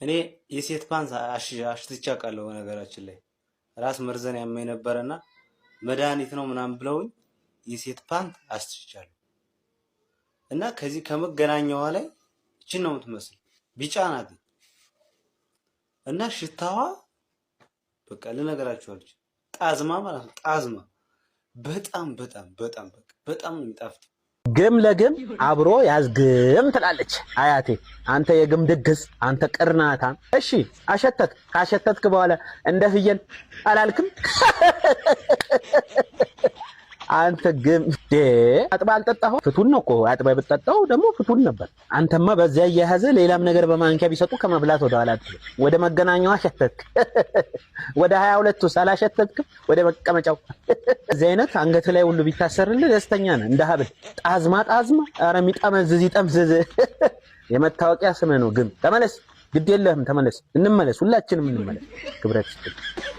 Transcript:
እኔ የሴት ፓንት አሽትቼ አውቃለሁ። በነገራችን ላይ ራስ መርዘን ያመኝ ነበረና መድኃኒት ነው ምናምን ብለውኝ የሴት ፓንት አሽትቻለሁ። እና ከዚህ ከመገናኛዋ ላይ እችን ነው የምትመስል፣ ቢጫ ናት እና ሽታዋ በቃ ልነገራችሁ አልችልም። ጣዝማ ማለት ነው። ጣዝማ በጣም በጣም በጣም በቃ በጣም ነው የሚጣፍጥ። ግም ለግም አብሮ ያዝግም ትላለች አያቴ። አንተ የግም ድግስ፣ አንተ ቅርናታ። እሺ አሸተትክ። ካሸተትክ በኋላ እንደ ፍየል አላልክም? አንተ ግም አጥባ አልጠጣኸው? ፍቱን ነው እኮ፣ አጥባ ብትጠጣው ደግሞ ፍቱን ነበር። አንተማ በዚያ እየያዘ ሌላም ነገር በማንኪያ ቢሰጡ ከመብላት ወደ ኋላ አትልም። ወደ መገናኛው አሸተትክ፣ ወደ 22 ውስጥ አላሸተትክም? ወደ መቀመጫው እዚህ አይነት አንገት ላይ ሁሉ ቢታሰርልህ ደስተኛ ነህ። እንደ ሀብል ጣዝማ ጣዝማ። ኧረ የሚጠመዝዝ ይጠምዝዝ። የመታወቂያ ስምህ ነው ግም። ተመለስ፣ ግድ የለህም ተመለስ። እንመለስ፣ ሁላችንም እንመለስ። ክብረት ይስጥልኝ።